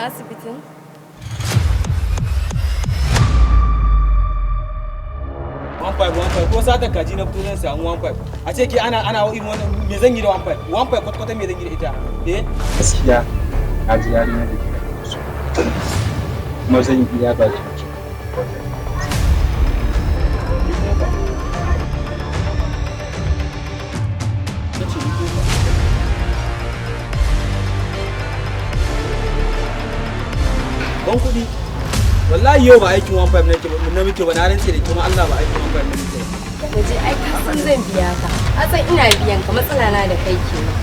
Wannan asibitin? 15 15 ko satan kaji na fito zan samu 15. A ce ke ana irin wannan, me zan yi da 15 15 kwata kwata? Me zan yi da ita, eh? Gaskiya na ji yarinyar da kika so, kuma zan iya ba ki. Ni kuma fa? Na ce ni kuma fa? Ban kuɗi. Wallahi yau ba aikin 15 nake ba, na muke ba. Na rantse da kuma Allah, ba aikin 15 na muke ba. Waje ai ka san zan biya ka. Ka san ina biyan ka, matsala na da kai kenan.